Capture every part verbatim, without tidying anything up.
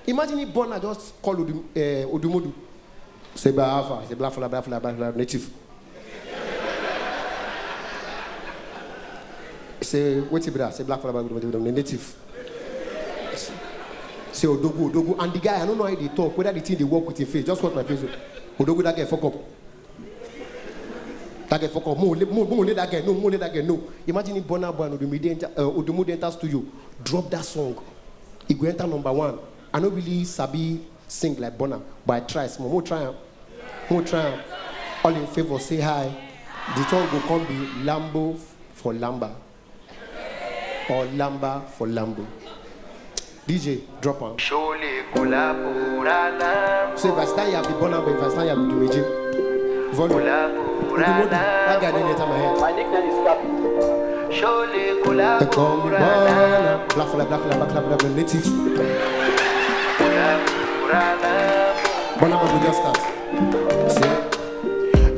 Imagine if Burna just call Odu, uh, Odumodu. Say, "Bra Alpha." Say, "Black fella, black fella, black fella, native." Say, "Wetin be that?" Say, "Black fella, black fella, native." Say, "Odogwu, Odogwu." And the guy, I don't know how they talk, whether the thing they work with him face. Just watch my face. "Odogwu, that guy fuck up." That guy fuck up. Mo, mo, mo, let that guy know. Mo, let that guy know. Imagine if Burna Boy and Odumodu enter, uh, Odumodu enter studio, drop that song. It go enter number one. I no really sabi sing like Burna, but I try small. Mo try am. Mo try am. All in favor, say hi. The song go come be Lambo for Lamba. Or Lamba for Lambo. D J, drop am. Surely collaborate. So if I stand here, I be Burna, but if I stand here, I be Dumeji. Volume. Collaborate. That guy didn't enter my head. My nickname is Scrappy. Surely collaborate. They call me Burna. Black fella, black fella, black fella, black fella, native. Burna, but we just start. See?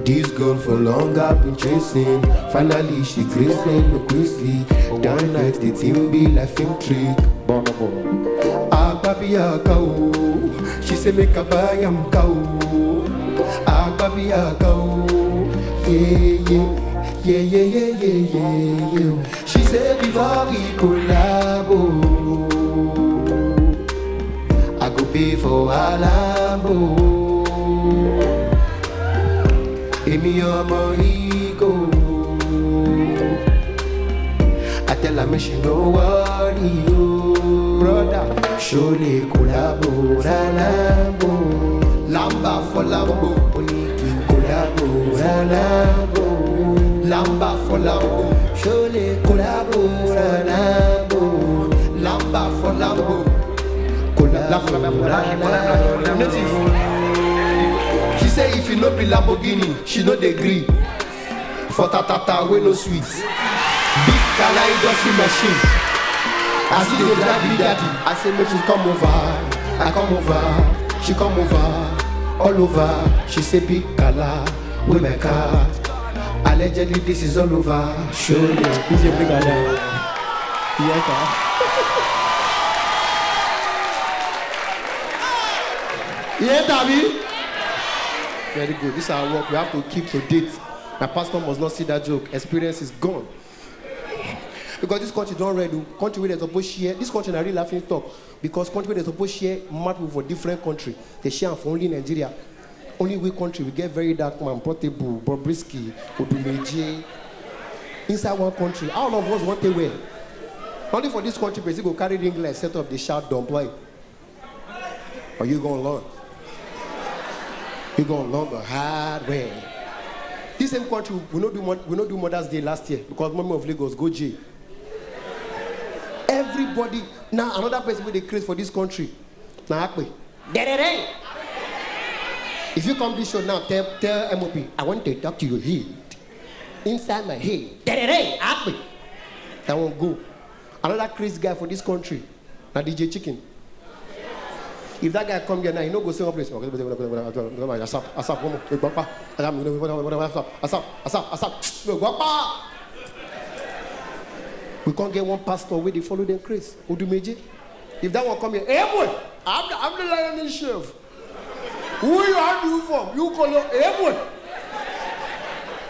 This girl for long I've been chasing. Finally she grace me, look crazy. Don't let the thing be like film trick. Bonobo. Agbabiaka o. She say make I buy am cow. Agbabiaka o. Yeah, yeah. Yeah, yeah, yeah, yeah, yeah, yeah. She say before we collabo, I go pay for her Lambo. Èmi ọmọ Rico. I tell her make she no worry o. Brother, surely collaborate Lambo. Lamba for Lambo. Only king collaborate Lambo. Lamba for Lambo. Surely collaborate Lambo. Lamba for Lambo. Collaborate Lambo. Native. She say if you no be Lamborghini, she no dey gree. For tatata wey no sweet. Big kala industry machine. As you dey drive big daddy, I say make she come over. I come over. She come over. All over. She say big kala wey my car. Allegedly this is all over. Show me. D J Big Kala. Yes, sir. Yeah, Tabi. Very good. This is our work. We have to keep to date. My pastor must not see that joke. Experience is gone. Because this country don't ready. Country where they suppose share. This country na real laughing stock. Because country where they suppose share mad people for different country. They share am for only Nigeria. Only we country we get very dark man, Portable, Bobrisky, Odumeje. Inside one country, all of us want to wear. Only for this country, person go carry ring light, set up the shout, "Don't play." Or you gonna learn? You gonna learn the hard way. This same country, we no do Mo- we no do Mother's Day last year because Mommy of Lagos go jail. Everybody now another person wey dey craze for this country. Na Akpe. Derere. If you come this show now, tell tell M O P, "I want to talk to your head. Inside my head." Derere, Akpe. That one go. Another crazy guy for this country. Na D J Chicken. If that guy come here now, he no go say one place. Asap, asap, one more. Asap, asap, asap. We can't get one pastor where they follow them craze. Odumeje. If that one come here, "Hey boy, I'm the, I'm the lioness chef. Who you are you from? You call your hey boy.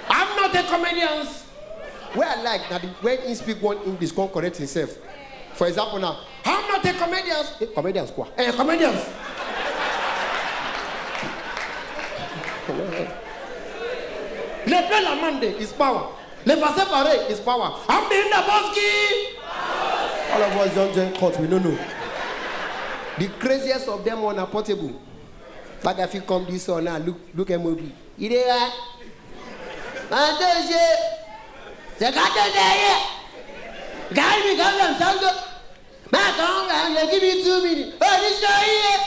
I'm not a comedian." Where I like that when he speak one English, come correct himself. For example now, "I'm not a comedian." Eh, comedians quoi? Eh, comedians. Le Bella Monday is power. Le Fasse Pare is power. I'm the Indaboski. All of us don't join court, we no know. The craziest of them on a Portable. That guy fit come this one now. Look, look at movie. You dey right? Man, don't say. They got to say it. Guy, we come from Sango. Man, come down. You give me two minutes. Oh, this guy here.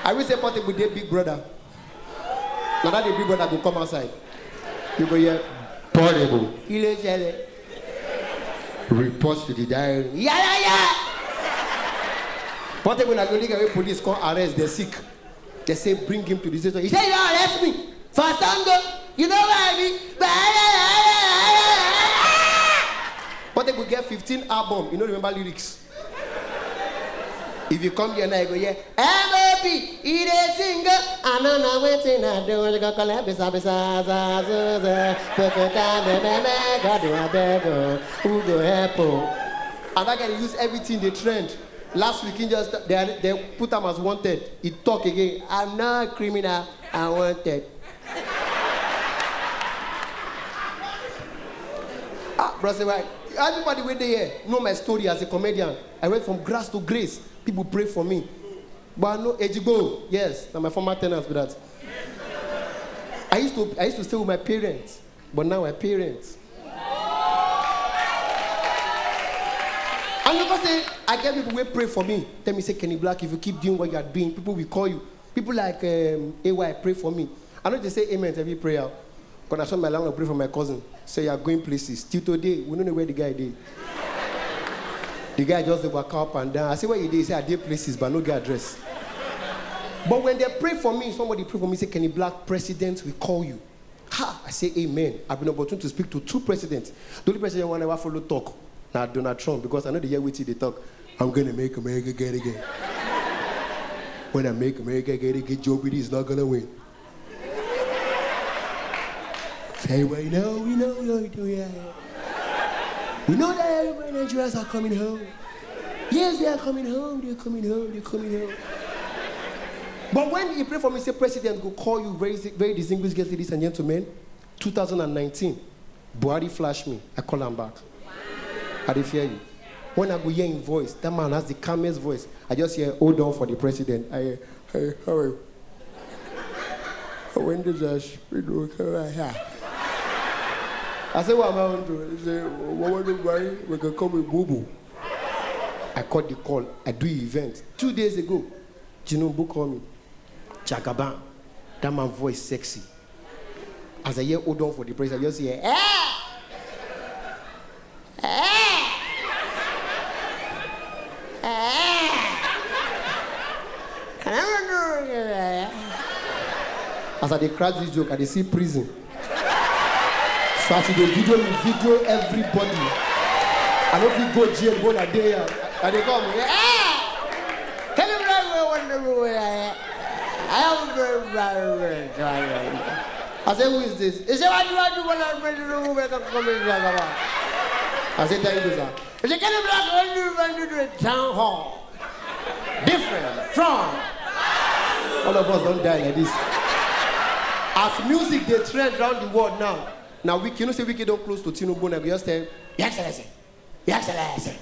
I will say Portable dey Big Brother. Now that the Big Brother go come outside. You go here. Portable. Kí ló ṣẹlẹ̀? Report to the diary. Yeah, yeah, yeah. Portable na the only guy wey police come arrest, they sick. They say bring him to the station. He say you arrest me for Sango. You know why me? Portable get fifteen album. You no remember lyrics. If you come here now, you go hear M O P, e dey sing. Oh. I no know wetin I do. When you go collect bisa bisa za za za, pokota me me me, God do abeg o, who go help o? And that guy dey use everything dey trend. Last week, he just they, they put am as wanted. He talk again. I'm not a criminal. I wanted. Ah, bro, say why? Everybody wey dey here know my story as a comedian. I went from grass to grace. People pray for me. But I know Ejigbo, yes, na my former tenants be that. I used to I used to stay with my parents, but now my parents. And you know say I get people wey pray for me. Tell me say, Kenny Black, if you keep doing what you are doing, people will call you. People like um, A Y pray for me. I know they say amen to every prayer. But I saw my landlord pray for my cousin. Say you are going places. Till today, we don't know where the guy dey. The guy just dey waka up and down. I say, "Where you dey?" He say, "I dey places, but I no get address." But when they pray for me, somebody pray for me, say, "Kenny Black, president will call you." Ha! I say, "Amen." I've been opportune to speak to two presidents. The only president I never follow talk na Donald Trump, because I know the year wetin dey talk. "I'm gonna make America great again." "When I make America great again, Joe Biden is not gonna win." Say, "We know, we know, we know, we know, yeah. We know that everybody in Nigerians are coming home. Yes, they are coming home, they're coming home, they're coming home." But when he pray for me, say, "President go call you, very, very distinguished guests, ladies and gentlemen." Two thousand and nineteen, Buhari flash me. I call am back. I dey fear you. When I go hear him voice, that man has the calmest voice. I just hear, "Hold on for the president." I hear, "Hey, how are you?" When did I speak to her? I say, "What am I on to?" He say, "What want to buy? We can come with Bubu." I cut the call. I do event. Two days ago, Tinubu call me. Jagaban. That man voice sexy. As I hear, "Hold on for the president," I just hear, "Eh! Eh! Eh!" As I dey crack this joke, I dey see prison. So as you dey video me, video everybody. I no fit go jail when I dey here. I dey come. Yeah. Tell him that way, one day we will, eh, I am very, very, very tired. I say, "Who is this?" He say, "What do I do when I bring the room where I come in here?" I say, "Thank you, sir." He say, "Tell him that when you run to the town hall." Different from all of us don't die like this. As music dey trend around the world now, now Wike, you know say Wike don close to Tinubu, now just tell, "Your Excellency, Your Excellency,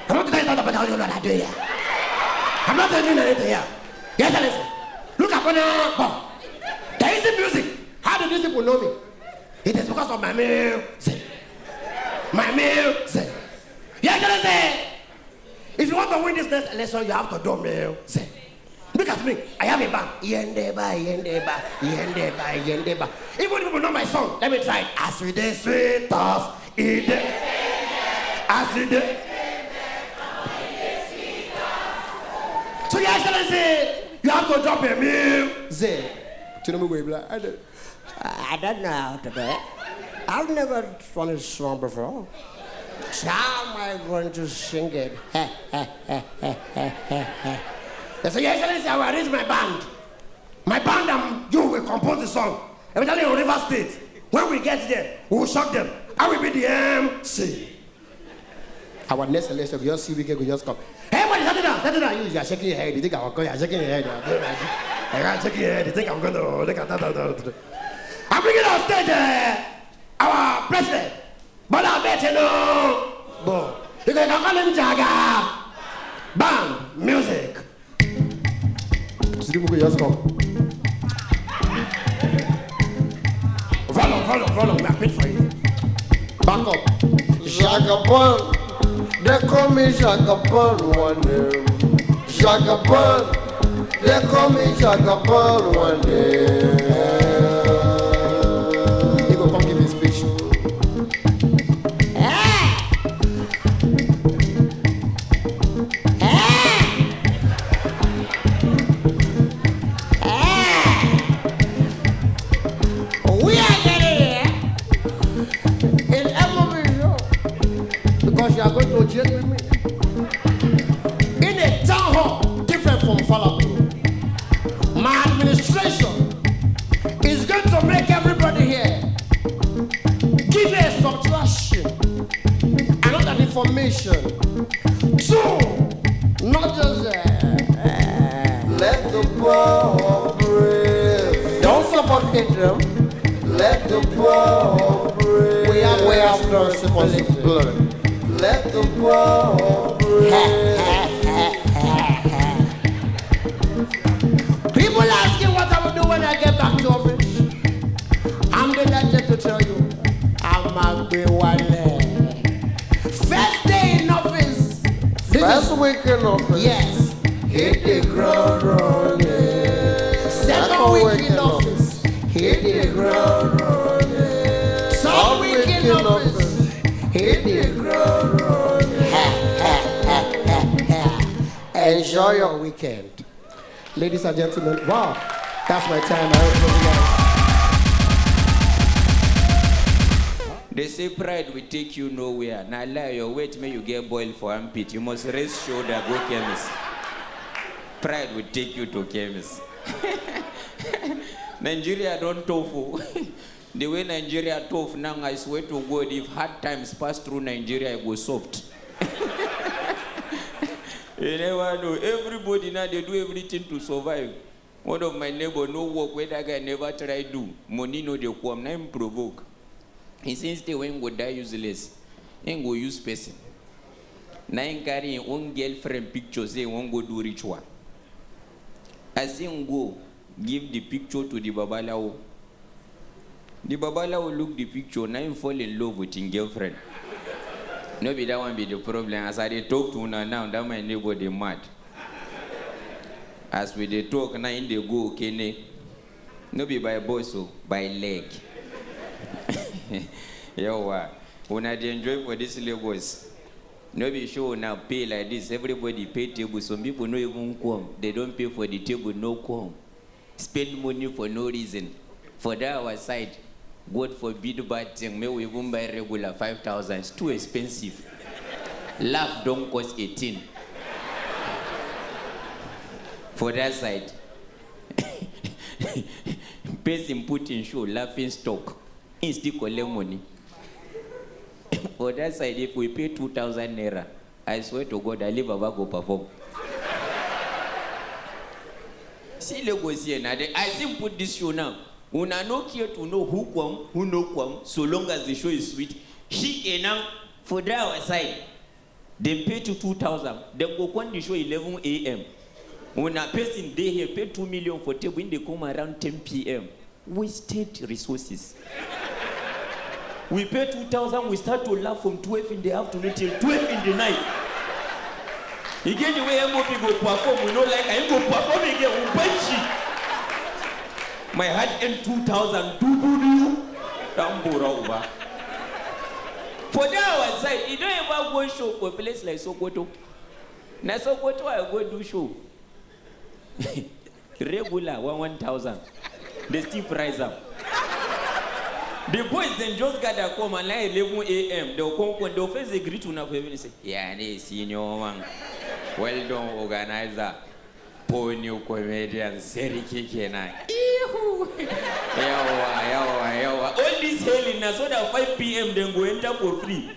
I want to tell you something about what you are doing here. I'm not telling you anything here. Your Excellency, look upon your bum. There is music. How do these people know me? It is because of my music. My music. Your Excellency, if you want to win this next election, you have to do music. Look at me. I have a band. Yendeba, yendeba, yendeba, yendeba. Even if people know my song, let me try it. As we dey sweet us, e dey. As we dey. So, Your Excellency, you have to drop a music. Tinubu go be like, "I don't, I don't know how to do it. I've never done this song before. So how am I going to sing it?" They say, "Your Excellency, I will arrange my band. My band and you will compose the song. Eventually in Rivers State. When we get there, we will shock them. I will be the M C." Our next election, we just see Wike go just come. "Everybody, settle down, settle down." You, you are shaking your head. You think I'm going, you are shaking your head. You are shaking your head. You think I'm going to look at that. I'm bringing on stage uh, our president, Bola Ahmed Tinubu. You can call him Jaga. Band, music. Tinubu go just come. Follow, follow, follow. We are paid for it. Back up. Jagaban, they call me Jagaban one day. Jagaban, they call me Jagaban one day. He go come give his speech. We are getting here in M O B show because you are going to jail with me. In a Two, not just, uh, let the poor breathe. Don't support Patreon. Let the poor breathe. We have, we have no responsibility. Let the poor breathe. People asking what I will do when I get back to office. I'm delighted to tell you, I'm a Wale. First day in office. This is first week in office. Yes. Hit the ground running. Second week in office. Hit the ground running. Third week in office. Hit the ground running. Enjoy your weekend. Ladies and gentlemen, wow, that's my time. I hope you guys. They say pride will take you nowhere. Na lie, your weight make you get boil for armpit. You must raise shoulder, go chemist. Pride will take you to chemist. Nigeria don tough o. The way Nigeria tough now, I swear to God, if hard times pass through Nigeria, e go soft. You never know. Everybody now dey do everything to survive. One of my neighbor no work wey that guy never try do. Money no dey come, na him provoke. He say instead wey him go die useless, him go use person. Na him carry him own girlfriend picture say he wan go do ritual. As him go give the picture to the babalawo, the babalawo look the picture, na him fall in love with him girlfriend. No be that one be the problem. As I dey talk to una now, that my neighbor dey mad. As we dey talk now, him dey go Okene. No be by bus o, by leg. Yawa, una dey enjoy for this Lagos. No be show una pay like this. Everybody pay table. Some people no even come. They don pay for the table, no come. Spend money for no reason. For that our side, God forbid bad thing. May we even buy regular five thousand. It's too expensive. Laugh don cost eighteen. For that side, person put in show, laughing stock. He still collect money. For that side, if we pay two thousand naira, I swear to God, I leave Baba go perform. See Lagos here now. They, I still put this show now. Una no care to know who come, who no come, so long as the show is sweet. Shikenan, for that our side, dem pay to two thousand, dem go come the show eleven a.m. Una person dey here, pay two million for table, him dey come around ten p.m. Wasted resources. We pay two thousand, we start to laugh from twelve in the afternoon till twelve in the night. E get the way M O P go perform, we no like, I go perform again, we punch it. My heart end two thousand, do, do, do. Tambura uba. For that our side, you don't ever go show for a place like Sokoto. Na Sokoto I go do show. Regular one one thousand. They still price am. The boys dem just gather come and like eleven a.m. They'll come, come, they'll first dey greet una for evening say, "Yeah, ne senior man. Well done, organizer. Poor new comedian, Seriki kenan." Ihu. Yawa, yawa, yawa. All this hailing na so that five p.m. dem go enter for free.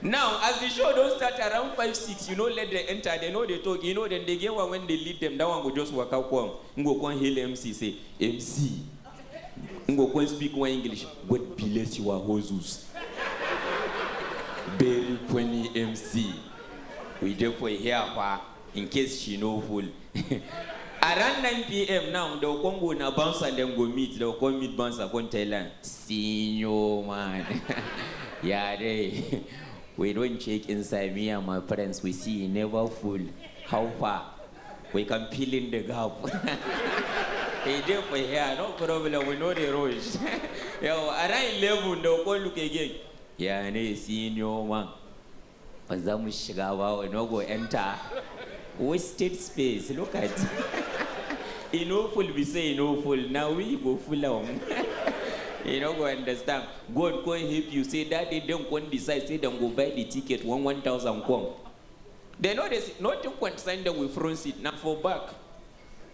Now, as the show don start around five, six, you know, let them enter, they know they talk, you know, then they get one when they lead them, that one go just waka come. Him go come hail M C, say, "M C." Him go come speak one English, "God bless your houses." Very funny M C. We dey for here, pa, in case she no full. Around nine p.m. now, they'll come go na bouncer, then go meet, they'll come meet bouncer, come tell am, "Senior man." Yeah, they. We don check inside, me and my friends, we see e never full. How far? We can fill in the gap. E dey for here, no problem, we no dey rush. Yo, around eleven, they'll go look again. "Yeah, ne senior man. Ba za mu shiga ba, we no go enter." Wasted space, look at. E no full, be say e no full. Now we go full am. You no go understand. God come help you. Say that day, dem come decide say dem go buy the ticket one one thousand come. They know they see nothing concern them with front seat. Now for back,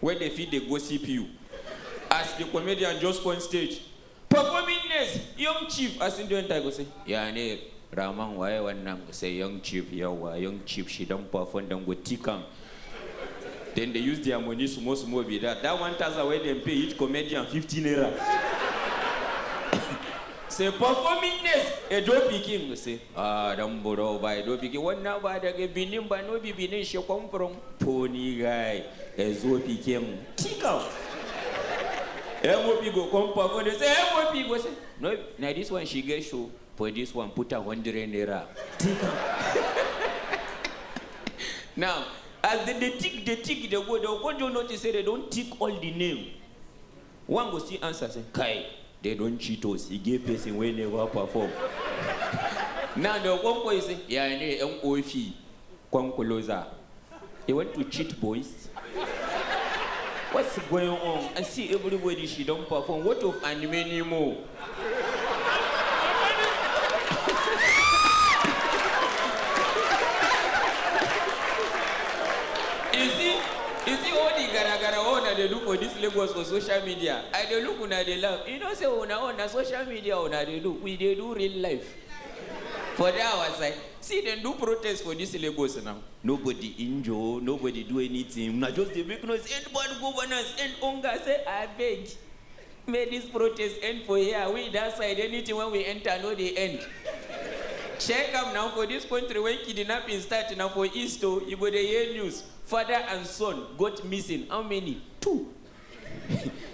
where they fit dey gossip you. As the comedian just come stage, performing next, young chief, as him don enter, go say, "Yeah, ne, Rahman, waye wannan? Say, young chief, yawa, young chief, she don perform, don go tick am. Then they use their money small small be that. That one thousand wey dem pay each comedian fifty naira. Say, performing next, Edo pikin. Say, ah, don boro ba Edo pikin. Wannan ba daga Benin ba, no be Benin she come from. Pony guy, Ezo pikin. Tick am. M O P go come perform. They say, M O P go say, no, na this one she get show. For this one, put a hundred naira. Tick am. Now, as they, they tick, they tick, they go, they go, you notice say they don tick all the name. One go still answer say, kai, they don cheat us. E get person wey never perform. Now they come call you say, ya ne M O P, come closer. You want to cheat boys? What's going on? I see everybody she don perform. What of and many more? You see, you see all the gara gara wey una dey do for this Lagos for social media. I dey look una dey laugh. You know say una own na social media una dey do. We dey do real life. For that our side, see dem do protest for this Lagos now. Nobody injure, nobody do anything. Una just dey make noise, end bad governance, end hunger. Say, abeg, make this protest end for here. We that side, anything wey we enter no dey end. Check am now, for this country wey kidnapping start, na for East o, you go dey hear news. Father and son got missing. How many? Two.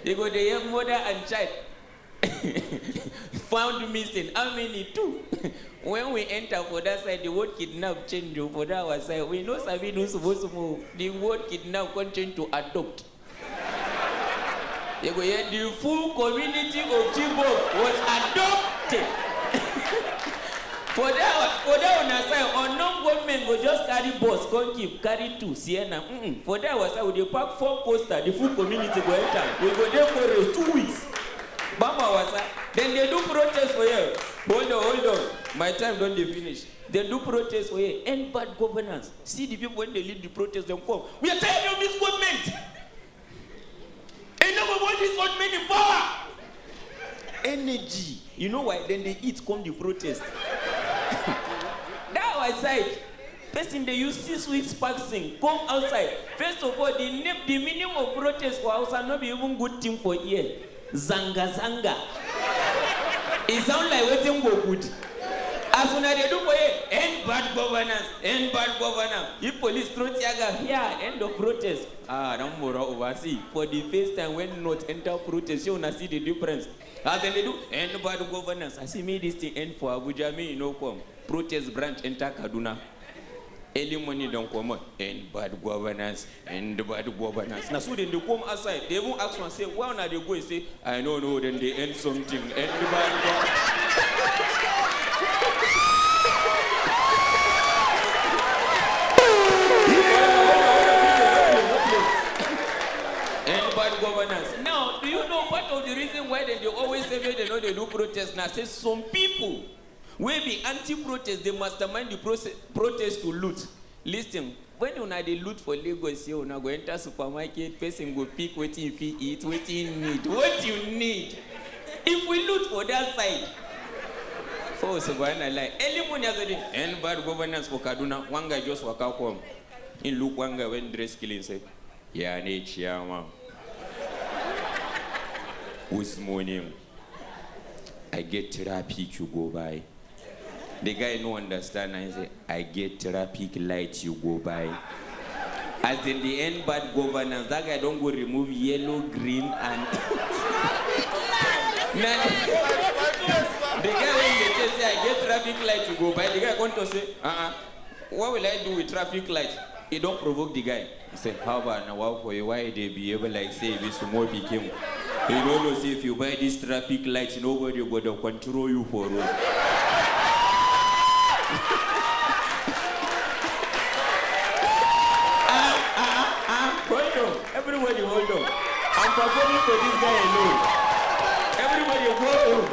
You go dey hear mother and child found missing. How many? Two. When we enter for that side, the word kidnap change o. For that our side, we no sabi do small small. The word kidnap come change to adopt. You go hear the full community of Chibok was adopted. For that, for that una side, unknown gunmen go just carry bus, come keep, carry two, Sienna. Mm-mm. For that our side, we dey pack four coaster, the full community go enter. We go dey for race two weeks. Bamba wasa. Then they do protest for here. Hold on, hold on. My time don dey finish. They do protest for here. End bad governance. See the people when they lead the protest, dem come. We are tired of this government. Enough of all these old men in power. Energy. You know why? Then they eat, come the protest. That our side. Person dey use six weeks vaccine, come outside. First of all, the name, the meaning of protest for Hausa no be even good thing for ear. Zanga zanga. E sound like wetin go good. As una dey do for here, end bad governance, end bad governance. If police throw tear gas, here, end of protest. Ah, don moro oversee. For the first time when North enter protest, shey una see the difference? As dem dey do, end bad governance. I see me this thing end for Abuja, me e no come. Protest branch enter Kaduna. Early morning don comot. End bad governance, end bad governance. Na so dem dey come outside. They even ask one say, why una dey go? He say, I no know, dem dey end something. End bad governance. End bad governance. Now, do you know part of the reason why dem dey always say make dem no dey do protest? Na say some people wey be anti-protest dey mastermind the proce- protest to loot. Listen, when una dey loot for Lagos here, una go enter supermarket, person go pick wetin e fit eat, wetin e need. What you need? If we loot for that side, oh, subhanallah. Early morning as I dey, end bad governance for Kaduna, one guy just waka come. He look one guy wey dress clean, say, ya ne chairman? Who's morning? I get traffic you go by. The guy no understand and he say, I get traffic light you go by. As in the end bad governance, that guy don go remove yellow, green and na the guy wey dey tell say I get traffic light you go by, the guy come to say, uh-uh, what will I do with traffic light? He don provoke the guy. He say, how about na wow for you? Why you dey behave like say you be small pikin? You no know say if you buy this traffic light, nobody go dey control you for road. Ah, ah, ah, ah, hold on. Everybody hold on. I'm performing for this guy alone. Everybody go home.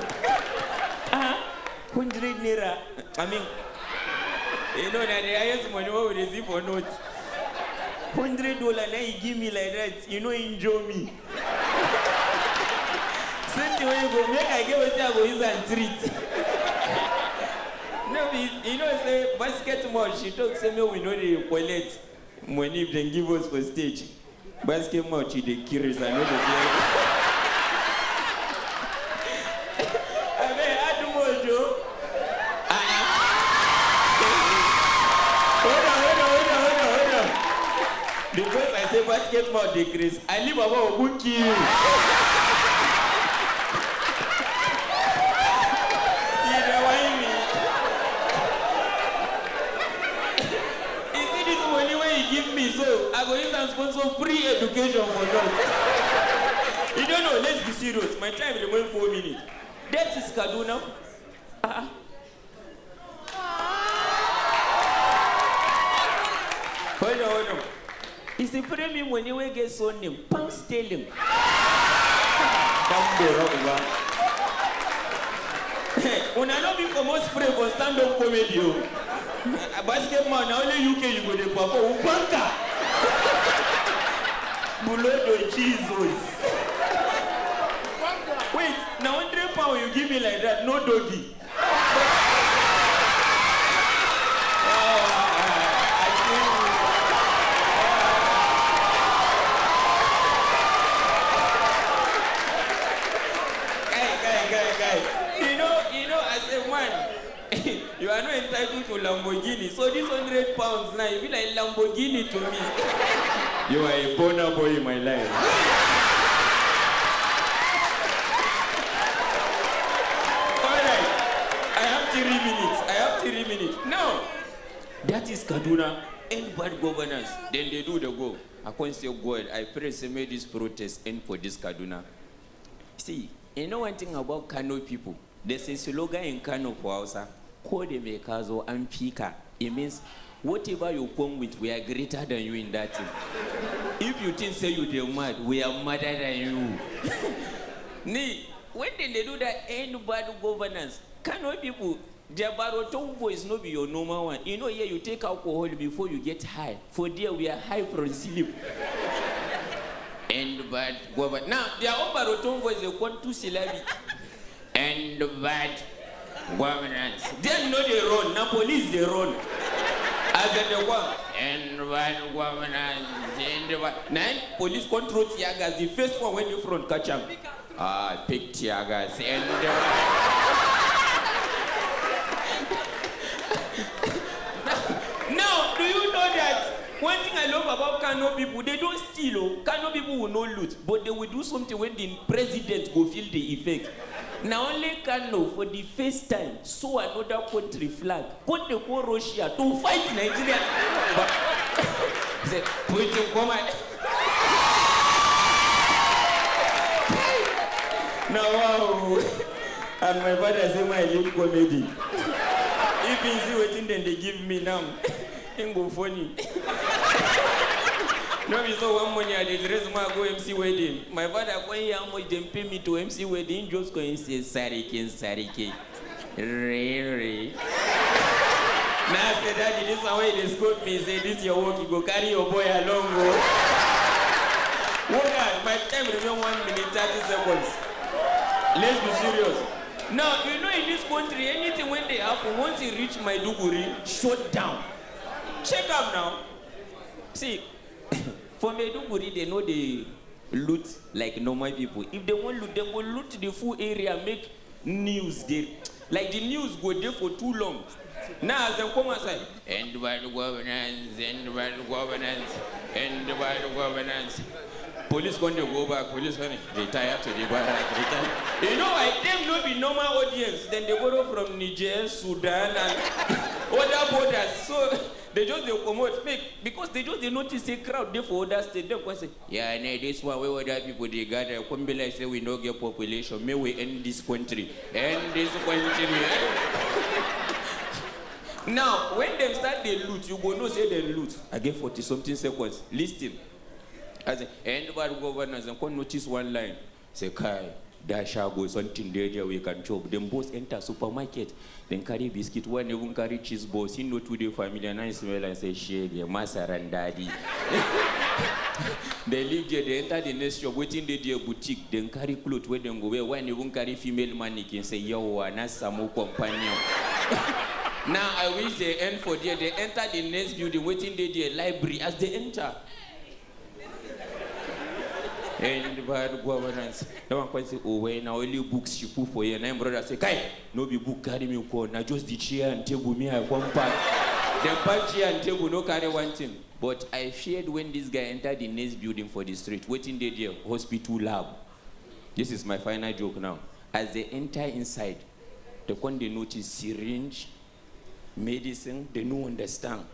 Ah, hundred naira. I mean, you know that the highest money wey we dey see for note. Hundred dollar na he give me like that. You no injure me. Same thing wey you go make I get wetin I go use and treat. You know say basket mouth, she talk say make we no dey collect money if dem give us for stage. Basket mouth, you dey craze, I no dey fear. Abeg, add more, Joe. Ah, ah. Hold on, hold on, hold on, hold on, hold on. Because I say basket mouth dey craze, Ali Baba Ogun kill you. You dey whine me. You see this money wey you give me, so I go use am sponsor free education for north. You don't know, let's be serious. My time remain four minutes. That is Kaduna. Ah, ah. Hold on, hold on. It's the premium money wey get surname, pound sterling. That one dey rock, ba. Una no be comot spray for stand-up comedy o. Basket mouth, na only U K you go dey perform. Upanka. Bulodo Jesus. Wait, na hundred pound you give me like that, no doggy. Guy, guy, guy, guy. You know, you know, as a man, you are not entitled to Lamborghini. So this hundred pounds now, you be like Lamborghini to me. You are a boner boy in my life. All right. I have three minutes. I have three minutes. Now, that is Kaduna. End bad governance. Then they do the go. I can't say, God, I pray say make this protest end for this Kaduna. See, you know one thing about Kano people? There's a slogan in Kano for Hausa. Ko da me ka zo an fi ka. It means whatever you come with, we are greater than you in that thing. If you think say you dey mad, we are madder than you. Ni, when dem dey do that end bad governance, Kano people, their Baroton voice no be your normal one. You know, here you take alcohol before you get high. For there, we are high from sleep. End bad governance. Now, their own Baroton voice dey come two syllabic. End bad governance. Dem no dey run, na police dey run. As dem dey come, end bad governance, end bad. Na im police come throw tear gas, the first one wey dey front catch am. Ah, pick tear gas, end bad. Now, do you know that one thing I love about Kano people, they don't steal o. Kano people will not loot, but they will do something when the president go feel the effect. Na only Kano for the first time saw another country flag. Come dey call Russia to fight Nigeria. But say, Putin, come and now, wow. And my father say my live comedy. If he see wetin dem dey give me now, im go funny. No be so one morning I dey dress, ma go M C wedding. My father come hear how much dem pay me to M C wedding, im just come say, "Sariki, Sariki." Really? Now I say, "Daddy, this one wey dey scold me, say this your work, you go carry your boy along o." Work hard, my time remain one minute, thirty seconds. Let's be serious. Now, you know in this country, anything when they happen, once you reach Maiduguri, shut down. Check am now. See, for Maiduguri, they know they loot like normal people. If they wan loot, dem go loot the full area, make news dey. Like the news go dey for too long. Now as dem come outside, end bad governance, end bad governance, end bad governance. Police come dey go back, police come dey retire to the barrack, retire. You know why? Dem no be normal audience. Dem dey borrow from Niger, Sudan, and other borders. So they just dey comot, make, because they just dey notice say crowd dey for other state. Dem come say, "Yeah, no, this one wey other people dey gather, come be like say we no get population. Make we end this country. End this country." Now, when dem start dey loot, you go know say dem loot. I get forty something seconds. Listen. As in, end bad governance, dem come notice one line. Say, "Kai, that shago, something dey there we can chop." Dem boss enter supermarket. Dem carry biscuit, one even carry cheese balls. He no too dey familiar. Now he smell and say, "Shege, masaran daddy." Dem leave there, dem enter the next shop. Wetin dey there? Boutique. Dem carry cloth wey dem go wear. One even carry female mannequin. Say, "Yawa, na samu companion." Now I wish they end for there. They enter the next building, waiting there, there, library. As they enter, and bad governance. That one can say, "Oh, well, now only books she put for here." Now brother say, "Kai, no be book carry me go. Now just the chair and table me I come pack." Then pack chair and table, no carry one thing. But I feared when this guy entered the next building for the street, waiting there, there, hospital lab. This is my final joke now. As they enter inside, they come dey notice syringe, medicine, they no understand.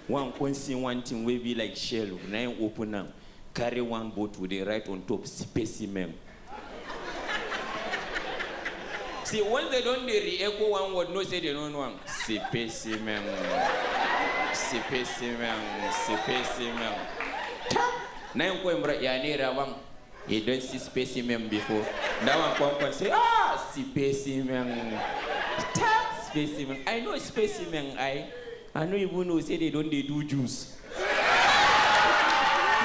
One come see one thing wey be like shelf, na him open am, carry one bottle, dey write on top, "Specimen." See, once they don dey re-echo one word, know say they no know am. "Specimen, specimen, specimen." Tap! Na him come, "Bro, ya naira one." He don see specimen before. That one come come say, "Ah, specimen. Tap, specimen. I know specimen, I, I no even know say they don dey do juice."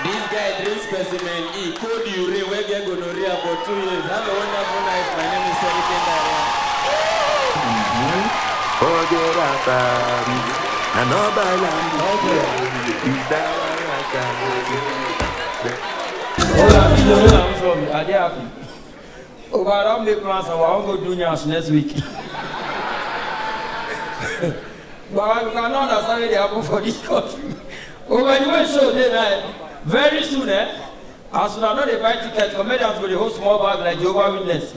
This guy drink specimen E, cold urine, wey get gonorrhea for two years. Have a wonderful night. My name is Seriki Ndara. Forget about it. I no buy am. Okay. Is that what I got? Hold on, you know where I'm from. I dey happy. Oh, but I don make plans and I wan go do nyash next week. But you cannot understand what dey happen for this country. Oh, by the way, show dey now. Very soon, eh? As una no dey buy ticket, comedians go dey hold small bag like Jehovah Witness.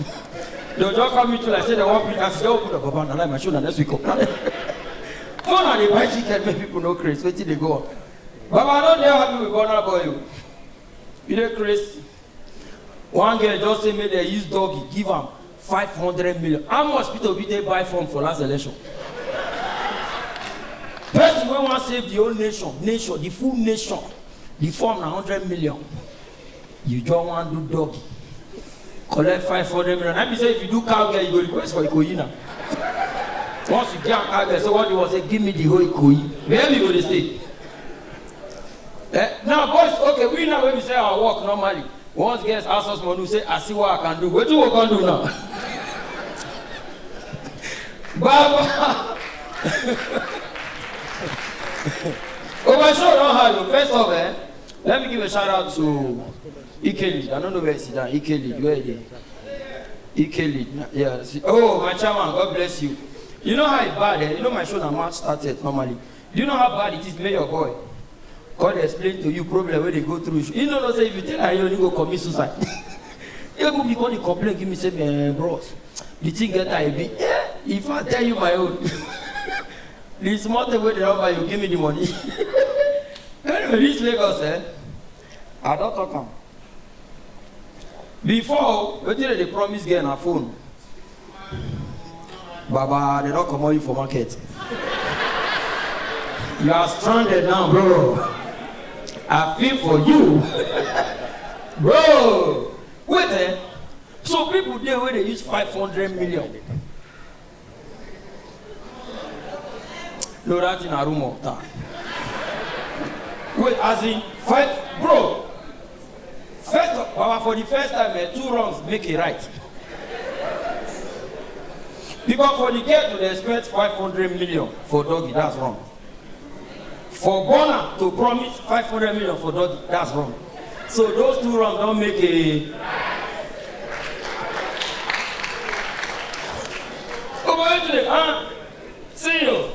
Dem just come meet you like say dem wan print as you just open the baba na like my show na next week o. Una dey buy ticket make people no craze, wetin dey go on? Baba, I no dey happy with Burna Boy o. You dey craze? One girl just say make dem use doggy give am five hundred million. How much Peter Obi take buy form for last election? Person wey wan save the whole nation, nation, the full nation, the form na hundred million. You just wan do doggy. Collect five hundred million. I mean say if you do cowgirl, you go request for Ikoyi now. Once you get cowgirl, say what you want, say, "Give me the whole Ikoyi." Where we go dey stay? Eh, now, boys, okay, we now wey we say our work normally. Once girls ask us money, we say, "I see what I can do." Wetin we can do now? Baba. Oh, my show don hard o. First off, eh, let me give a shout out to Ikeli. I don't know where he sit down. Ikeli, where he dey? Ikeli, yeah. See, oh, my chairman, God bless you. You know how e bad, eh? You know my show na March thirtieth normally. Do you know how bad it is? Make your boy come dey explain to you problem wey dey go through. You no know say if you tell am, you go commit suicide. Even me come dey complain, give me say, "Man, bros, the thing get I B." Yeah, if I tell you my own, the small thing wey dey offer you, give me the money. Anyway, this Lagos, eh? I don talk am. Before, wetin dem dey promise girl na phone. Baba, dem don comot you for market. You are stranded now, bro. I feel for you. Bro, wait, eh? So people dey wey dey use five hundred million. No, that thing na rumor. Ta. Wait, as in, five, bro. First, Baba, for the first time, eh, two wrongs make a right. Because for the girl to dey expect five hundred million for doggy, that's wrong. For Burna to promise five hundred million for doggy, that's wrong. So those two wrongs don make a. Oh, but wait today, huh? See you.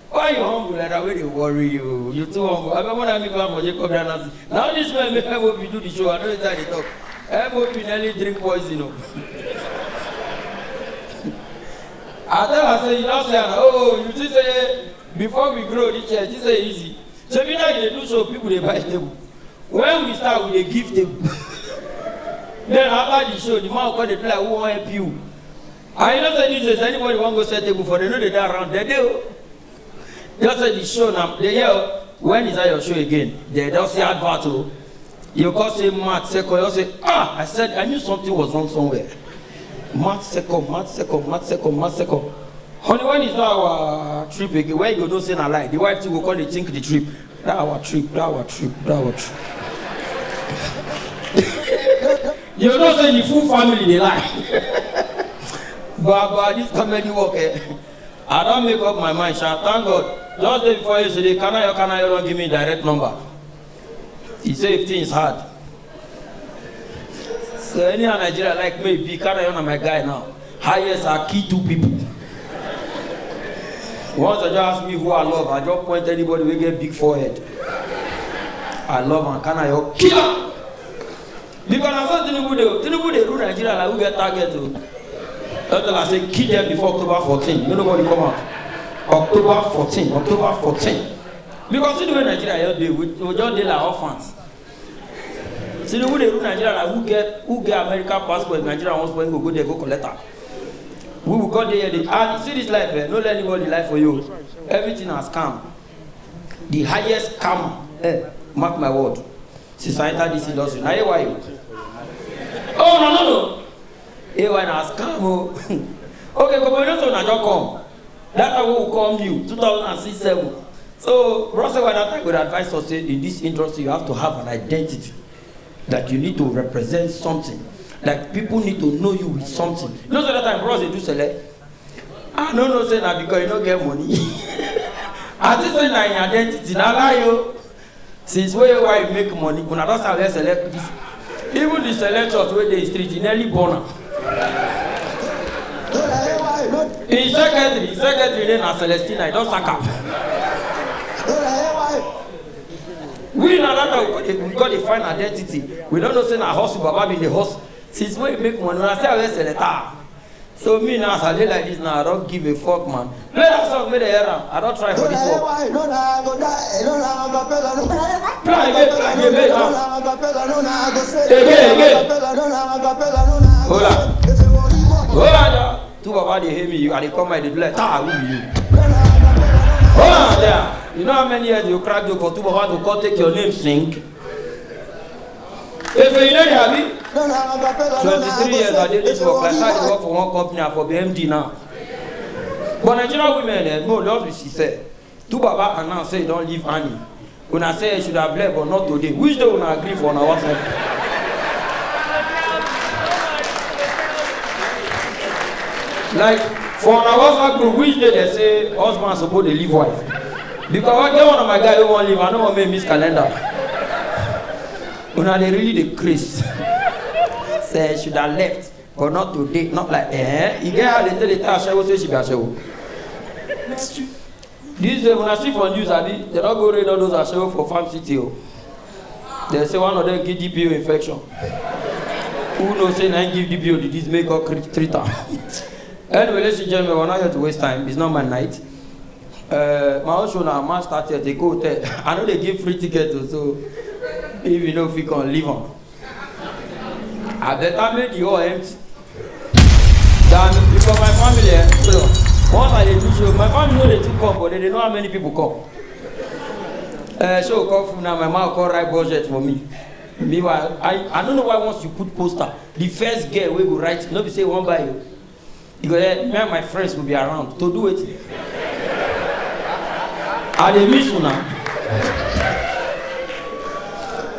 Why you humble like that? Wey dey worry you? You too humble. I remember when I make plan for Jacob Dynasty. Now this man make M O P do the show. I no know wetin I dey talk. M O P nearly drink poison o. I tell her say, "You don see am. Oh, you think say before we grow reach here, you think say e easy? Shebi now you dey do show, people dey buy table. When we start, we dey give table." Then after the show, the man come dey play like who wan help you. And you know say these days, anybody wan go set table for, dem no dey dey around. Dem dey o. Just say the show na, dem hear o. "When is that your show again?" Dem don see advert o. You come say March second, you say, "Ah, I said, I knew something was wrong somewhere." March second, March second, March second, March second. "Honey, when is that our trip again?" Where you go know say na lie. The wife too go come dey think the trip. "That our trip, that our trip, that our trip." You know say the full family dey lie. Baba, this comedy work, eh? I don make up my mind, sha. Thank God. Just day before yesterday, Kanayo Kanayo don give me direct number. He say if things hard. So anyhow Nigeria like me be, Kanayo na my guy now. Highest I kill two people. Once I just ask me who I love, I just point anybody wey get big forehead. I love am, Kanayo kill am. Because na so Tinubu dey, Tinubu dey rule Nigeria like who get target o. Tell am say kill them before October fourteen. Make nobody come out. October fourteen, October fourteen. Because see the way Nigeria just dey, we, we just dey like orphans. Tinubu dey rule Nigeria like who get, who get American passport, Nigeria wants when go go there go collect am. We will go there, dey, and see this life, eh, no let anybody lie for you. Everything na scam. The highest scam, eh, mark my word. Since I enter this industry, na A Y o. Oh, no, no, no. A Y na scam o. Okay, Komodo, so na just come. That time wey we come new, two thousand and six seven. So, bros, why that time we advise us say in this industry you have to have an identity, that you need to represent something, like people need to know you with something. You know, so that time bros dey do sele. I no know say na because you no get money. I think say na im identity, na lie o. Since wey A Y make money, una don sabi select this. Even the select church wey dey street, e nearly burn am. Im secretary, im secretary name na Celestina, e don sack am. We na that time we go dey, we go dey find identity. We don know say na hustle, Baba bin dey hustle. Since wey e make money, una still wear selector. So me now, as I dey like this now, I don give a fuck, man. Play that song, make dem hear am. I don try for this work. Play again, play again, play now. Again, again. Hold on. Hold on, yeah. Two Baba dey hate me, I dey come, I dey do like, "Ta, who be you?" Hold on there. You know how many years you crack joke for two Baba to come take your name sing? If you know, abi? Twenty-three years I dey this work. Like say I dey work for one company, I for be M D now. But Nigerian women, eh, no, just be sincere. Two Baba announce say e don leave Annie. Una say e should have left, but not today. Which day una agree for una WhatsApp? Like, for una WhatsApp group, which day dem say husband suppose dey leave wife? Because I get one of my guy wey wan leave, I no wan make him miss calendar. Una dey really dey craze. Say e should have left, but not today, not like, eh? E get how dem take dey tell ashewo say she be ashewo. This day, una see for news, abi? Dem don go raid all those ashewo for Farm City o. Dem say one of them get D P O infection. Who know say na him give D P O the disease, make God cre-, treat am. Anyway, ladies and gentlemen, we're not here to waste time. It's not my night. Uh, my own show na March thirtieth, Eko Hotel. I no dey give free ticket o, so if you no fit come, leave am. I better make the hall empty. Than because my family, eh, so once I dey do show, my family no dey too come, but dem dey know how many people come. Eh, show come full now, my mama come write budget for me. Meanwhile, I, I no know why once you put poster, the first girl wey go write, no be say you wan buy o. You go hear, me and my friends go be around. To do wetin? I dey miss una.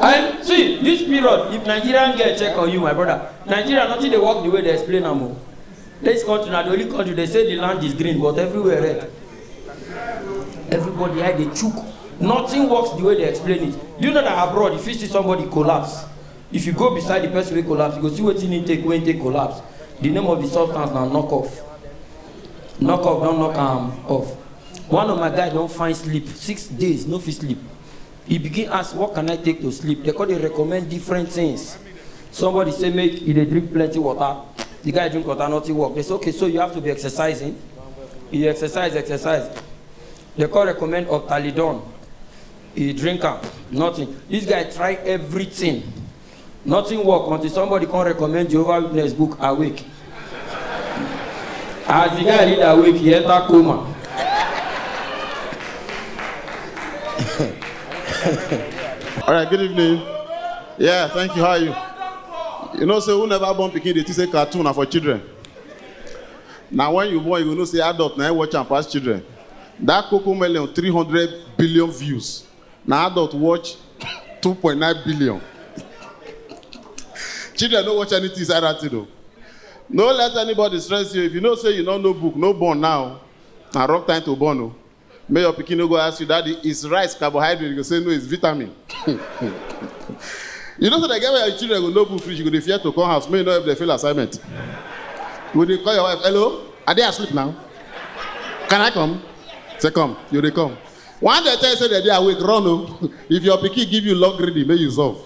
And see, this period, if Nigerian girl check on you, my brother, Nigeria, nothing dey work the way dem explain am o. This country na the only country dem say the land is green, but everywhere red. Everybody eye dey chook. Nothing works the way dem explain it. Do you know that abroad, if you see somebody collapse, if you go beside the person wey collapse, you go see wetin he take wey he take collapse. The name of the substance na knockoff. Knockoff don knock am off. One of my guy don find sleep, six days, no fit sleep. He begin ask, "What can I take to sleep?" Dem come dey recommend different things. Somebody say make you dey drink plenty water. The guy drink water, nothing work. Dem say, "Okay, so you have to be exercising." He exercise, exercise. Dem come recommend Octalidon. He drink am, nothing. This guy try everything. Nothing work until somebody come recommend Jehovah Witness book, Awake. As the guy read Awake, he enter coma. All right, good evening. Yeah, thank you. How are you? You know say who never born pikin dey think say cartoon na for children. Na when you born, you go know say adult na him watch am pass children. That Cocomelon, three hundred billion views. Na adult watch two point nine billion. Children no watch anything inside that thing o. No let anybody stress you. If you know say you no know book, no born now. Na wrong time to born o. Make your pikin no go ask you, "Daddy, is rice carbohydrate?" You go say, "No, it's vitamin." You know, so the girl where your children go no book fridge, you go dey fear to come house, make you no help them fail assignment. You go dey call your wife, "Hello, are they asleep now? Can I come?" Say, "Come." You dey come. One day tell you say they dey awake, run o. If your pikin give you long reading, make you solve.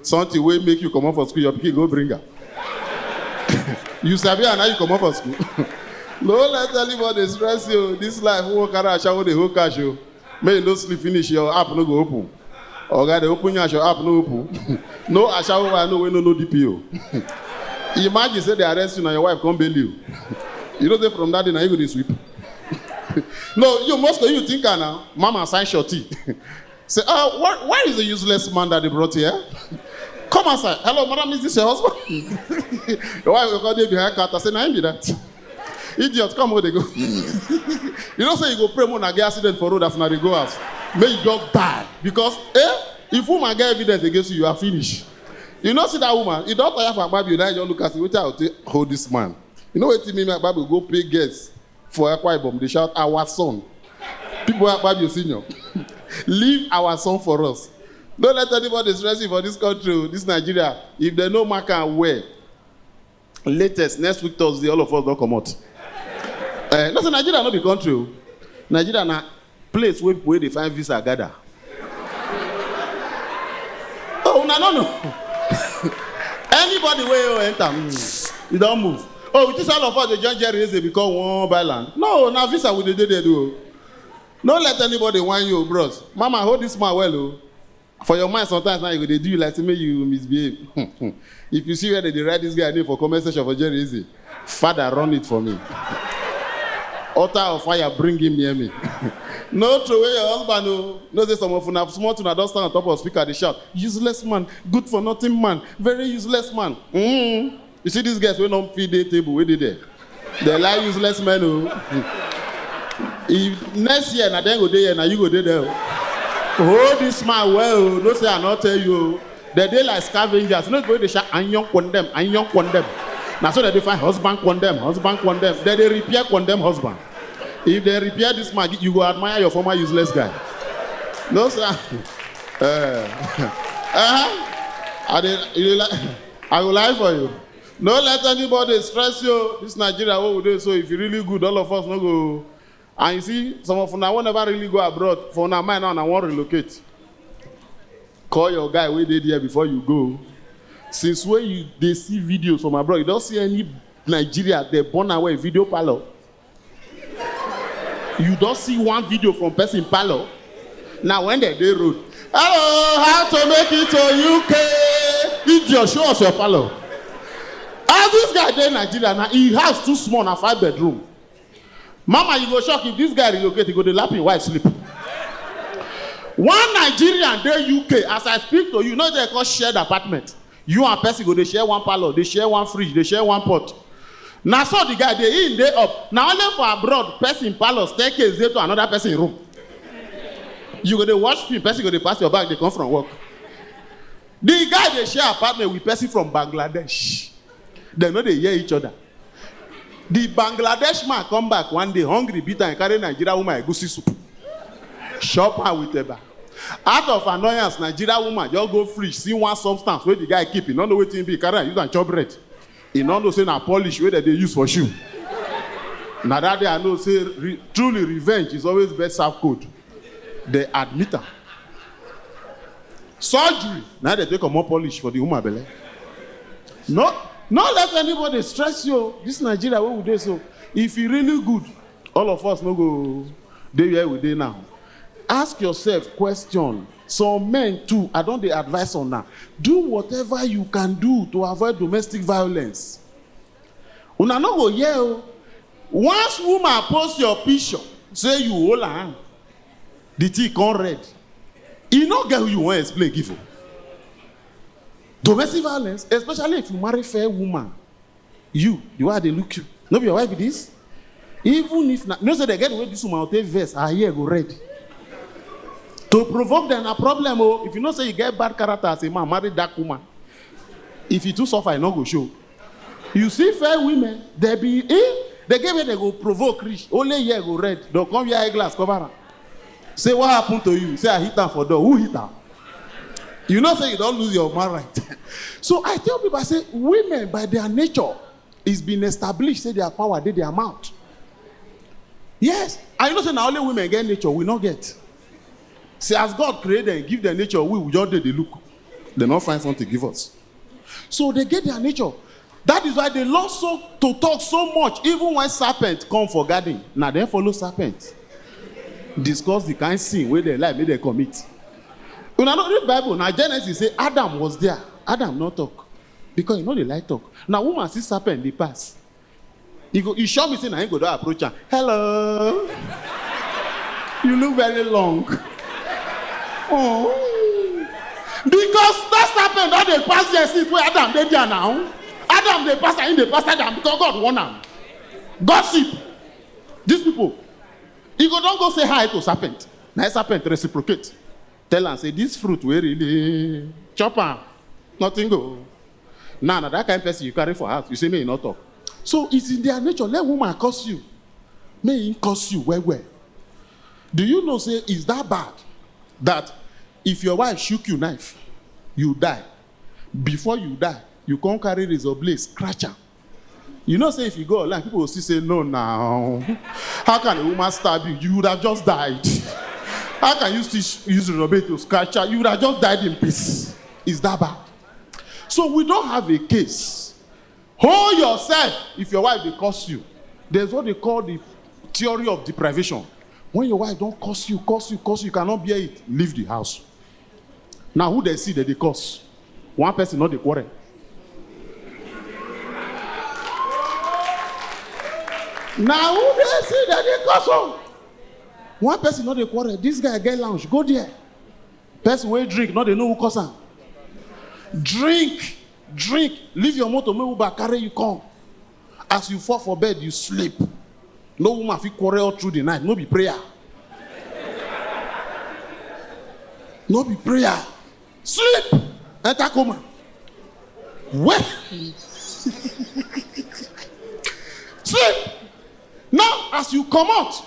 Something wey make you comot for school, your pikin go bring am. You sabi am, now you comot for school. No let anybody stress you. This life, who wan carry ashawo dey hold cash o. Make you no sleep finish, your app no go open. Oga dey open your ashawo, app no open. No ashawo wey I know wey no know D P O. Imagine say they arrest you, na your wife come bail you. You know say from that day na you go dey sweep. No, you must you think am now. Mama sign shorty. Say, "Uh, what, where is the useless man that they brought here? Come outside. Hello, madam, is this your husband?" Your wife go come dey behind counter, say, "Na him be that. Idiot, come where they go." You know say you go pray more na get accident for road as una dey go house. Make you just die. Because, eh, if woman get evidence against you, you are finished. You know see that woman, e don tire for Akpabio, now you just look and say, "Wetin I go take hold this man?" You know wetin make me Akpabio go pay guests for Akwa Ibom, dey shout, "Our son." People wey Akpabio senior. "Leave our son for us." No let anybody stress you for this country o, this Nigeria. If they no mark am well, latest next week Thursday, all of us don comot. Eh, no say Nigeria no be country o. Nigeria na place wey people wey dey find visa gather. Oh, una no know. Anybody wey wan enter, mm, you don move. Oh, we think all of us dey join Jerry Eze because we wan buy land. No, na visa we dey dey there do o. No let anybody whine you o, bros. Mama, hold this man well o. For your mind, sometimes now you go dey do you like say make you misbehave. If you see where they dey write this guy name for comment section for Jerry Eze, "Father, run it for me. Altar of fire, bring him near me." No throw away your husband o. No say some of una small thing, una don stand on top of speaker dey shout, "Useless man, good for nothing man, very useless man." Mm. You see these guys wey no fit dey table wey dey there. They like useless men o. If next year na dem go dey here, na you go dey there o. Hold this man well o. No say I no tell you o. They dey like scavengers. You know the way they shout, "Iron condemn, iron condemn." Na so they dey find husband condemn, husband condemn. They dey repair condemn husband. If they repair this man, you go admire your former useless guy. No sir. Eh. Uh-huh. I dey, you dey like, I go lie for you. No let anybody stress you. This Nigeria wey we dey so, if you really good, all of us no go. And you see, some of una wey never really go abroad, for una mind now, una wan relocate. Call your guy wey dey there before you go. Since when you dey see videos from abroad, you don see any Nigeria dey born away video parlor? You don see one video from person parlor? Now when they dey road, "Hello, how to make it to U K?" Idiot, show us your parlor. As this guy dey Nigeria now, he house too small, na five bedroom. Mama, you go shock if this guy relocate, he go dey lap him wife sleep. One Nigerian dey U K, as I speak to you, no dey call shared apartment. You and person go dey share one parlor, dey share one fridge, dey share one pot. Na so the guy dey in, dey up. Na only for abroad, person parlor, staircase dey to another person room. You go dey watch film, person go dey pass your back, dey come from work. The guy dey share apartment with person from Bangladesh. They no dey hear each other. The Bangladesh man come back one day, hungry, bitter, and carry Nigeria woman egusi soup. Chop her with eba. Out of annoyance, Nigeria woman just go fridge, see one substance wey the guy keep. He no know wetin e be, carry am, use am chop bread. He no know say na polish wey dem dey use for shoe. Na that day I know say re-, truly revenge is always best served cold. They admit am. Surgery, now they take comot polish for the woman belle. No, no let anybody stress you. This Nigeria wey we dey so, if e really good, all of us no go dey where we dey now. Ask yourself question. Some men too, I don dey advise una. Do whatever you can do to avoid domestic violence. Una no go hear o. Once woman post your picture, say you hold her hand, the thing come red. E no get who you wan explain give o. Domestic violence, especially if you marry fair woman, you, the way I dey look you, no be your wife be this? Even if na, you know say they get the way this woman go take vex, her hair go red. To provoke them na problem o. If you know say you get bad character as a man, marry dark woman. If you too suffer, e no go show. You see fair women, they be, eh, They get where they go provoke reach. Only here go red. They'll come here eyeglass cover am. Say, "What happened to you?" Say, "I hit am for door." Who hit am? You know say you don't lose your man right. So I tell people, I say, women by their nature, it's been established, say their power dey their mouth. Yes. And you know say na only women get nature, we no get. See, as God create them, give them nature, we, we just dey dey look. They no find something give us. So they get their nature. That is why they love so to talk so much, even when serpent come for garden. Now they follow serpent. Discuss the kind sin where they like, make they commit. When I don't read Bible, now Genesis say Adam was there. Adam no talk. Because you know they like talk. Now woman see serpent, they pass. He go, he show me say na him go don approach am. "Hello." "You look very long." Oh. Because that serpent don dey pass there since wey Adam dey there now. Adam dey pass am, him dey pass Adam because God warn am. Gossip. These people, he go don go say hi to serpent. Na serpent reciprocate. Tell am say, "This fruit wey really chop am, nothing go." Now, na that kind person you carry for house, you say make you no talk. So it's in their nature. Let woman curse you. Make him curse you well well. Do you know say it's that bad that if your wife shook you knife, you die. Before you die, you come carry razor blade, scratch am. You know say if you go online, people will still say, "No, now. How can a woman stab you? You would have just died. How can you still sh- use razor blade to scratch her? You would have just died in peace." It's that bad. So we don't have a case. Hold yourself if your wife dey curse you. There's what they call the theory of deprivation. When your wife don curse you, curse you, curse you, you cannot bear it, leave the house. Now who they see that they curse? One person not the quarrel. Now who they see that they curse? Oh? One person not the quarrel. This guy get lounge, go there. Person wey drink, no dey know who cause am. Drink, drink, leave your motor, make Uber carry you come. As you fall for bed, you sleep. No woman fit quarrel all through the night, no be prayer. No be prayer. Sleep, enter coma. Well, sleep. Now, as you come out,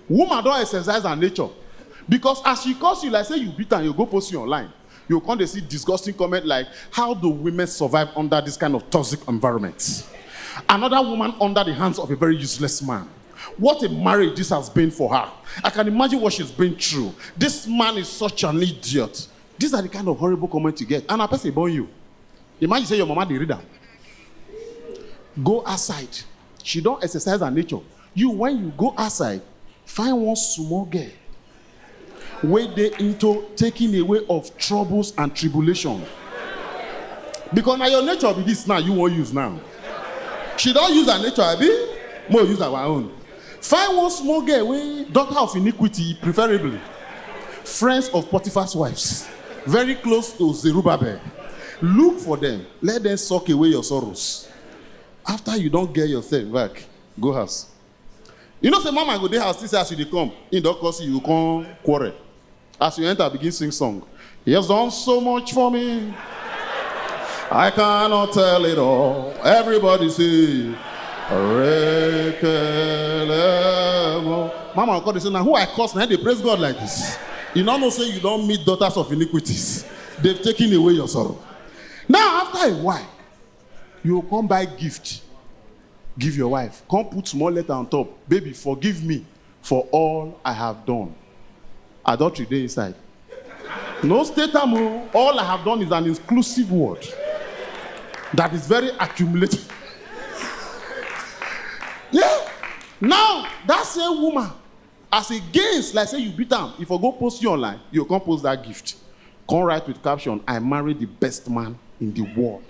woman don exercise her nature. Because as she curse you, like say you beat am, you go post you online. You come dey see disgusting comment like, "How do women survive under this kind of toxic environment? Another woman under the hands of a very useless man. What a marriage this has been for her. I can imagine what she's been through. This man is such an idiot." These are the kind of horrible comments you get. And a person born you. Imagine say your mama dey read am. Go outside. She don exercise her nature. You, when you go outside, find one small girl wey dey into taking away of troubles and tribulation. Because na your nature be this now, you wan use now. She don use her nature, abi? Make we use our own. Find one small girl wey, daughter of iniquity, preferably. Friends of Potiphar's wives, very close to Zerubbabel. Look for them. Let them suck away your sorrows. After you don get yourself back, go house. You know say mama go dey house, still say as you dey come, he don curse you, you come quarrel. As you enter, begin sing song. "He has done so much for me. I cannot tell it all." Everybody say, "Rekelemo." Mama go come dey say, "Now who I curse, now they praise God like this." You no know say you don meet daughters of iniquities. They've taken away your sorrow. Now, after a while, you go come buy gift, give your wife. Come put small letter on top. "Baby, forgive me for all I have done." Adultery dey inside. No state am o. "All I have done" is an inclusive word that is very accumulative. Yeah. Now, that same woman, as against, like say you beat am, if I go post you online, you come post that gift. Come write with caption, "I married the best man in the world."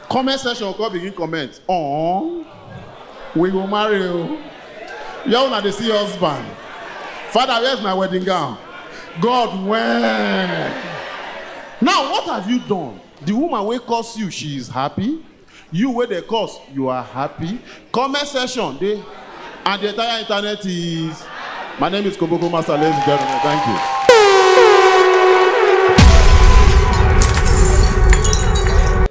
Comment section, come begin comment. "Oh, we go marry you. Where una dey see husband? Father, where's my wedding gown? God, when?" Now, what have you done? The woman wey curse you, she is happy. You wey dey curse, you are happy. Comment section dey, and the entire internet is. My name is Koboko Master, ladies and gentlemen. Thank you.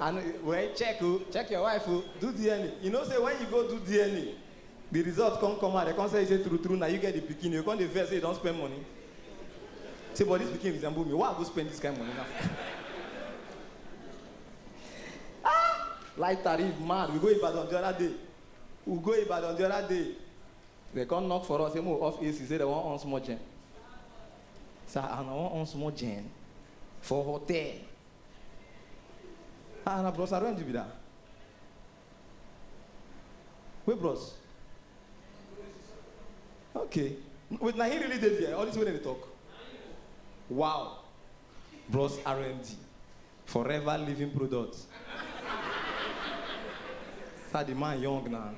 I know, well, check, oh, check. Check your wife o, do D N A. You know say when you go do D N A, the result come come out, they come say, say true true, now you get the pikin, you come dey vex say you don spend money. Say, but this pikin resemble me, why I go spend this kind of money now? Ah! Light tariff mad, we go Ibadan the other day. We go Ibadan the other day. They come knock for us, say, "Mo off A C," say they want on small gen. Sir, I want on small gen for hotel. Ah, na Bros Arenji be that. Wait, Bros. Okay. Wait, now he really did there. All this way they talk. Wow. Bros R M D. Forever living product. Sir, the man young now.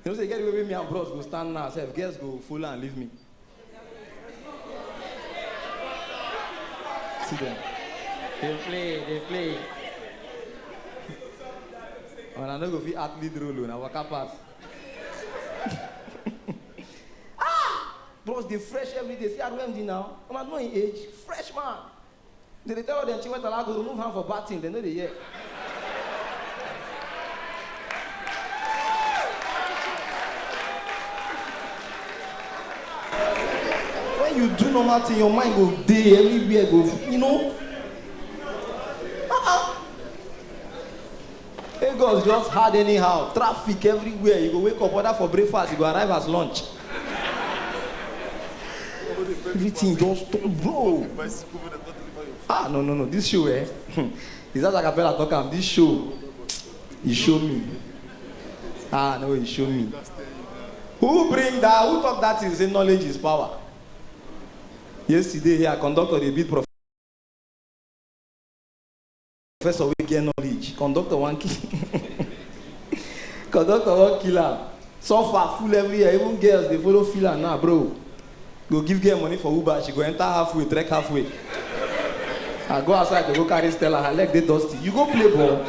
You know, say, get away with me and Bros go stand now. Say, if girls go full and leave me. See them. They play, they play. And I no go fit act lead role o, na waka pass. Ah! Bros dey fresh every day. See R M D now. I'm at my age. Fresh man. They dey tell all them thing wey Tala go remove hand for bad thing. They no dey hear. When you do normal thing, your mind go dey everywhere, go, you know. Uh-uh. Lagos just hard anyhow. Traffic everywhere. You go wake up, order for breakfast, you go arrive as lunch. Everything just turn, bro. Ah, no, no, no. This show, eh? It's as Acapella talk am. This show, you show me. Ah, no, you show me. Who bring that? Who talk that thing? Say knowledge is power. Yesterday here, conductor dey beat professor wey get knowledge. Conductor wan kill. Conductor wan kill am. Suffer full everywhere. Even girls dey follow feel am now, bro. Go give girl money for Uber, she go enter halfway, trek halfway. I go outside to go carry Stella, her leg dey dusty. You go play ball.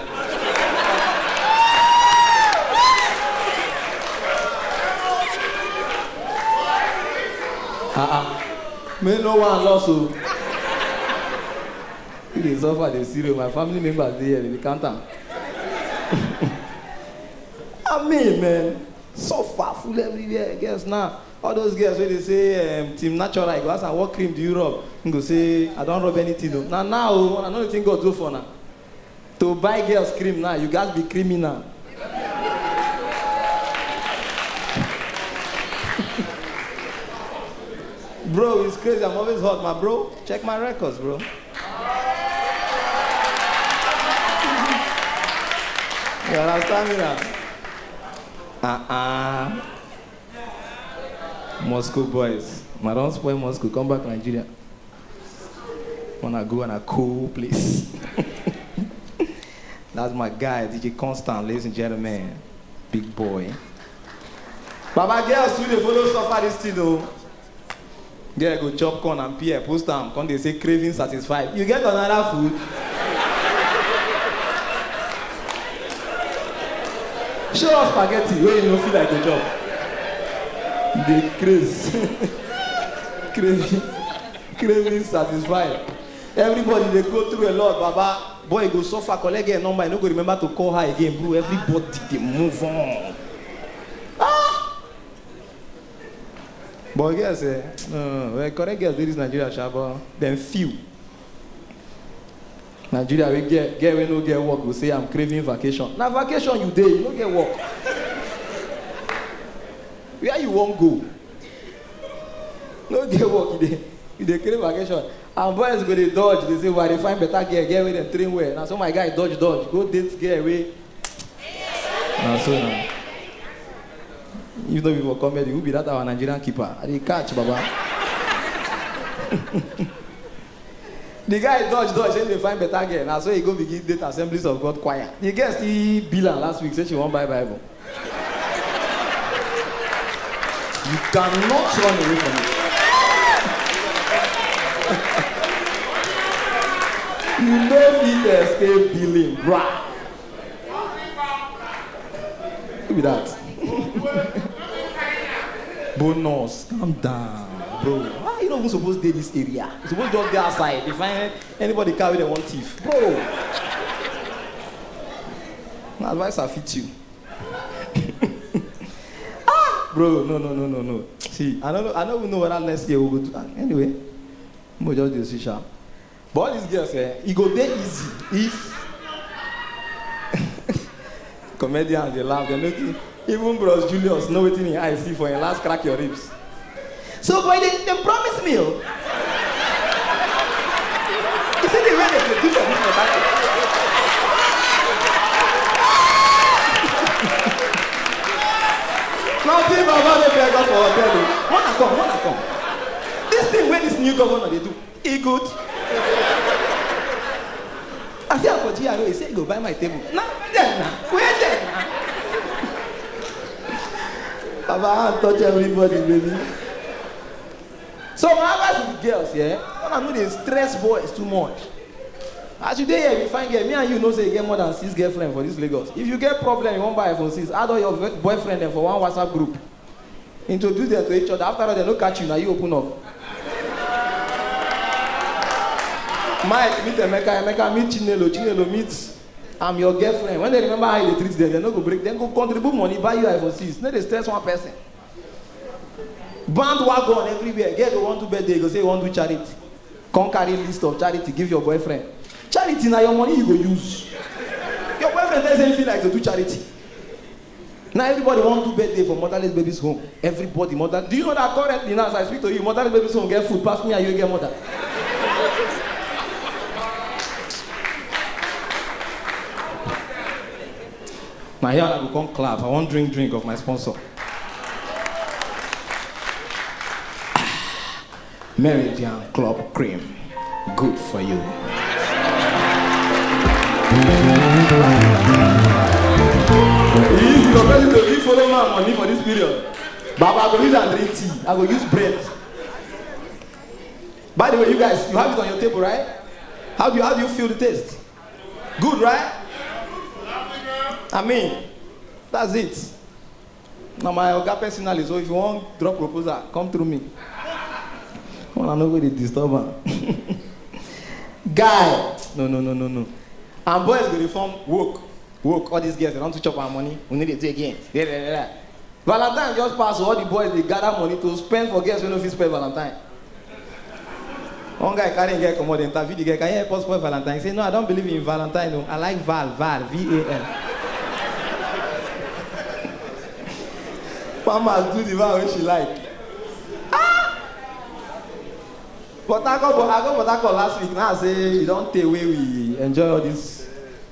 Ah ah. May no one loss o. You dey suffer, dey serious. My family members dey here, they dey count am. I mean, man, suffer full everywhere. Girls now, all those girls wey dey say, um, Team Natural, you go ask am, "What cream do you rub?" He go say, "I don't rub anything o." Now, now, oh, I know the thing God do for now. To buy girls cream now, you gats be criminal. Bro, it's crazy. I'm always hot, my bro. Check my records, bro. You understand me now? Uh-uh. Moscow boys. I don spoil Moscow. Come back Nigeria. Wanna go on a cool place. That's my guy, D J Constant, ladies and gentlemen. Big boy. Baba, girls too dey follow suffer this thing o. Girl go chop corn and pear, post am, come dey say craving satisfied. You get another food? Show us spaghetti wey you no feel like to chop. You dey craze. Craving, craving satisfied. Everybody dey go through a lot, Baba. Boy go suffer, collect girl number, you no go remember to call her again, bro. Everybody dey move on. Ah! But girls, eh, no, no, no. Well, correct girls dey this Nigeria, sha, but dem few. Nigeria, we get, get we no get work, we say, "I'm craving vacation." Na vacation you dey, you no get work. Where you wan go? No get work, you dey, you dey crave vacation. And boys go dey dodge, dey say, "Why dey find better girl, girl wey dem train well." Na so my guy dodge, dodge, go date girl wey. Na so na. If no be for comedy, who be that our Nigerian keeper? I dey catch, Baba. The guy dodge, dodge, say dey find better girl. Na so he go begin date Assemblies of God choir. The girl still bill am last week, say she wan buy Bible. You cannot run away from it. You no fit escape billing, bra. Who be that? Bonus, calm down, bro. Why you no even suppose dey this area? You suppose just dey outside. If I, anybody carry, they want thief, bro. My advice I fit you. Ah, bro, no, no, no, no, no. See, I don't know, I don't even know what that next year we go do. Ah, anyway, we just dey see sha. But all these girls, eh, e go dey easy if comedians dey laugh. They know thing. Even Bros Julius know wetin him eye see for him last crack your ribs. So, boy, they, they promise me, oh. You see the way they dey do for this matter? Nothing, Baba, no beg us for hotel, oh. Wanna come, wanna come. This thing wey this new governor dey do, e good. I see am for G R O, he say he go buy my table. Na where dem na? Where dem na? Baba, hand touch everybody, baby. So my advice to the girls, yeah, una no dey stress boys too much. As you dey here, you find girl, me and you know say you get more than six girlfriends for this Lagos. If you get problem, you wan buy iPhone six, add all your ve-, boyfriend dem for one WhatsApp group. Introduce them to each other. After all, they no catch you, now you open up. Mike, meet Emeka, Emeka, meet Chinelo, Chinelo, meet, I'm your girlfriend. When they remember how you dey treat them, they no go break. Dem go contribute money, buy you iPhone six. No dey stress one person. Bandwagon everywhere. Girl go wan do birthday, go say you wan do charity. Come carry list of charity, give your boyfriend. Charity na your money you go use. Your boyfriend tell you say he feel like to do charity. Now everybody wan do birthday for motherless babies home. Everybody mother. Do you know that currently now as I speak to you, motherless babies home get food pass me and you get mother? Now here I go come clap. I wan drink drink of my sponsor. Meridian Club Cream. Good for you. If you compare it to give follow man money for this period, Baba, I go use and drink tea. I go use bread. By the way, you guys, you have it on your table, right? How do you, how do you feel the taste? Good, right? I mean, that's it. Now my oga personally, so if you wan drop proposal, come through me. Una no go dey disturb am. Guy, no, no, no, no, no. And boys go dey form woke, woke. All these girls, they don too chop our money. We no dey do again. Yeah, yeah, yeah. Valentine just pass, so all the boys dey gather money to spend for girls wey no fit spend Valentine. One guy carry him girl comot, dey interview the girl, "Can you help us spoil Valentine?" He say, "No, I don't believe in Valentine, no. I like Val, Val, V A L." Mama do the Val wey she like. Ah! But I go, but I go Port Harcourt last week. Now I say, you don tey wey we enjoy all this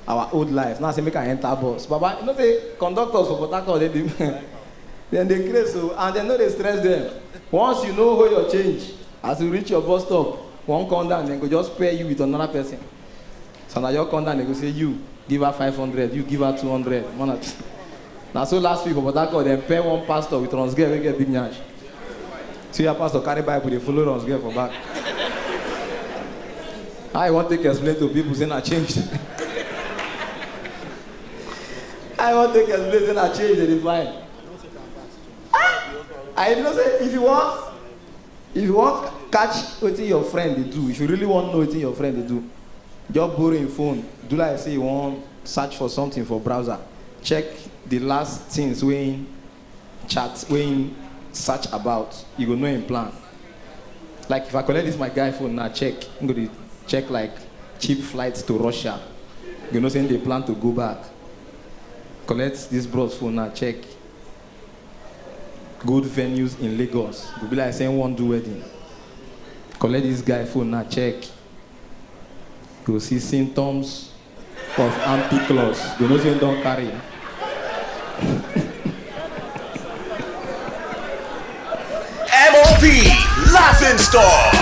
our old life. Now I say, make I enter bus. Baba, you know say conductors for Port Harcourt, they dey, dem dey craze o, and dem no dey stress them. Once you know how your change, as you reach your bus stop, one come down, dem go just pair you with another person. So na your come down, dem go say, "You, give her five hundred, you give her two hundred." One at, na so last week for Port Harcourt, dem pair one pastor with Rons girl wey get big nyash. See your pastor carry Bible, dey follow Rons girl for back. How you wan take explain to people say na change? How you wan take explain say na change dey define? Ah! I know say if you wan, if you wan catch wetin your friend dey do, if you really wan know wetin your friend dey do, just borrow him phone, do like say you wan search for something for browser, check the last things wey him chat, wey him search about, you go know him plan. Like if I collect this my guy phone now, check, him go dey check like cheap flights to Russia. You know say him dey plan to go back. Collect this bros phone now, check good venues in Lagos. Go be like say him wan do wedding. Collect this guy phone now, check. Go see symptoms of ampiclos. Go know say him don carry. M O P Laughing Stock.